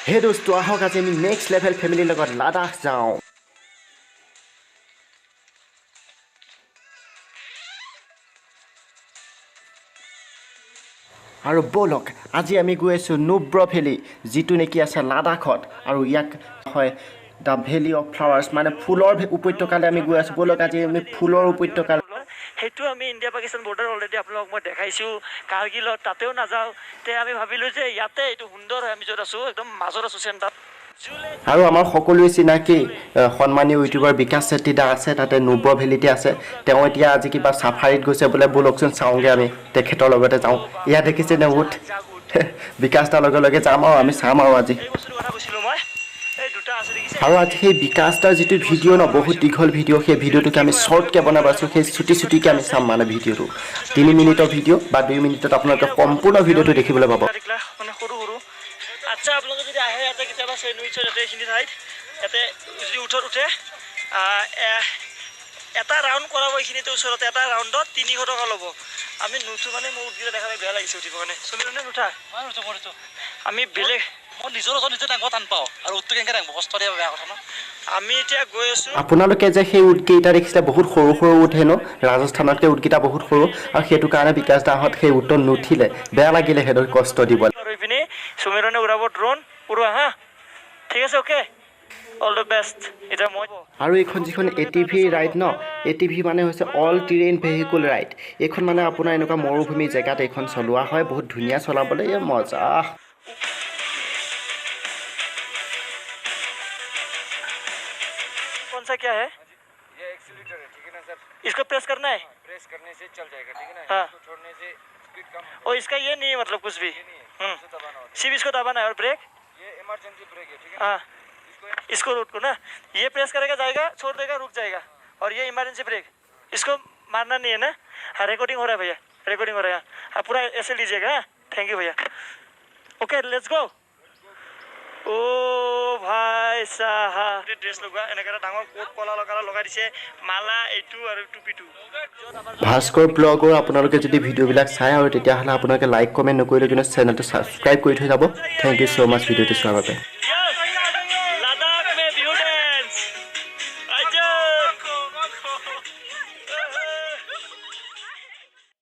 হে দোস্ত, আহক আজি আমি নেক্সট লেভেল ফেমিলিৰ লগত লাডাখ যাওঁ। আৰু ব'লক, আজি আমি গৈ আছোঁ নুব্ৰা ভেলী, যিটো নেকি আছে লাডাখত আৰু ইয়াক হয় the valley of flowers, মানে ফুলৰ উপত্যকালৈ আমি গৈ আছোঁ। ব'লক, আজি আমি ফুলৰ উপত্যকা সেইটো আমি ইণ্ডিয়া পাকিস্তান বৰ্ডাৰ অলৰেডি আপোনালোকক মই দেখাইছোঁ কাৰ্গিলত, তাতেও নাযাওঁ। তে আমি ভাবিলোঁ যে ইয়াতে এইটো সুন্দৰ হয়। আমি য'ত আছোঁ, একদম মাজত আছোঁ, চেণ্টাৰ। আৰু আমাৰ সকলোৱে চিনাকি সন্মানীয় ইউটিউবাৰ বিকাশ চেত্ৰী দা আছে তাতে, নুব্ৰা ভেলীতে আছে। তেওঁ এতিয়া আজি কিবা চাফাৰীত গৈছে বোলে। ব'লকচোন, চাওঁগৈ, আমি তেখেতৰ লগতে যাওঁ। ইয়াত দেখিছে নে উট? বিকাশ দাৰ লগে লগে যাম আৰু আমি চাম আৰু আজি। এই বস্তুটোৰ কথা কৈছিলোঁ মই, এই দুটা আছে, দেখিছে? আৰু আজি সেই বিকাশ দাৰ যিটো ভিডিঅ' ন, বহুত দীঘল ভিডিঅ', সেই ভিডিঅ'টোকে আমি শ্বৰ্টকৈ বনাব আছোঁ। সেই চুটি চুটিকৈ আমি চাম। মানে ভিডিঅ'টো 3 মিনিটৰ ভিডিঅ' বা 2 মিনিটত আপোনালোকে সম্পূৰ্ণ ভিডিঅ'টো দেখিবলৈ পাব। টিকলা মানে সৰু সৰু। আচ্ছা, আপোনালোকে যদি আহে ইয়াতে কেতিয়াবা চেণ্ডউইচৰ ইয়াতে এইখিনি ঠাইত, ইয়াতে যদি উঠত উঠে, এটা ৰাউণ্ড কৰাব এইখিনিতে ওচৰতে, এটা ৰাউণ্ডত 300 টকা ল'ব। আমি নুঠো, মানে মোৰ উঠকেইটা দেখা পাই বেয়া লাগিছে উঠিব কাৰণে। সমীৰণে নুঠা? মই নুঠো, মই নুঠো। আমি বেলেগ মই নিজৰ ওচৰত নিজে দাঙিব টান পাওঁ আৰু উঠটো কেনেকৈ দাঙিব? কষ্ট দিয়া, বেয়া কথা ন। আমি এতিয়া গৈ আছোঁ। আপোনালোকে যে সেই উটকেইটা দেখিছে, বহুত সৰু সৰু উট হেনো। ৰাজস্থানতকৈ উটকেইটা বহুত সৰু আৰু সেইটো কাৰণে বিকাশ দাহঁত সেই উটত নুঠিলে। বেয়া লাগিলে সিহঁতক কষ্ট দিব। আৰু ইপিনে সমীৰণে উৰাব ড্ৰোন। উৰোৱা হা, ঠিক আছে, অ'কে, অল the best. এতিয়া মই আৰু এইখন যিখন এটিভি ৰাইড ন, এটিভি মানে হৈছে অল টেৰেইন ভেহিকুল ৰাইড। এইখন মানে আপোনাৰ এনেকুৱা মৰুভূমি জেগাত এইখন চলোৱা হয়। বহুত ধুনীয়া চলাবলৈ, এই মজা। कौन सा क्या है? ये एक्सीलेटर है, ठीक है ना सर? इसको प्रेस करना है? प्रेस करने से चल जाएगा, ठीक है ना? हाँ। इसको छोड़ने से स्पीड कम हो। और इसका ये नहीं है, मतलब कुछ भी? ये नहीं है। इसे दबाना होता सिर्फ इसको दबाना है और ब्रेक? है। ये इमरजेंसी ब्रेक है, ठीक है ना? इसको इसको रोड को ना, ये प्रेस करेगा, जाएगा, छोड़ देगा, रुक जाएगा और ये इमरजेंसी ब्रेक, इसको मारना नहीं है ना? हाँ, रिकॉर्डिंग हो रहा है भैया, रिकॉर्डिंग हो रहा है। हाँ, पूरा ऐसे लीजिएगा। हाँ, thank you भैया। Okay, let's go. অ' ভাই চাহাব, ড্ৰেছ লগোৱা, এনেকৈ এটা ডাঙৰ কোট কলা লগালা লগাই দিছে, মালা এইটো আৰু টুপিটো। ভাস্কৰ ব্লগৰ আপোনালোকে যদি ভিডিঅ'বিলাক চায় আৰু তেতিয়াহ'লে আপোনালোকে লাইক কমেণ্ট নকৰিলেও কিন্তু চেনেলটো ছাবস্ক্ৰাইব কৰি থৈ যাব। Thank you so মাছ ভিডিঅ'টো চোৱাৰ বাবে।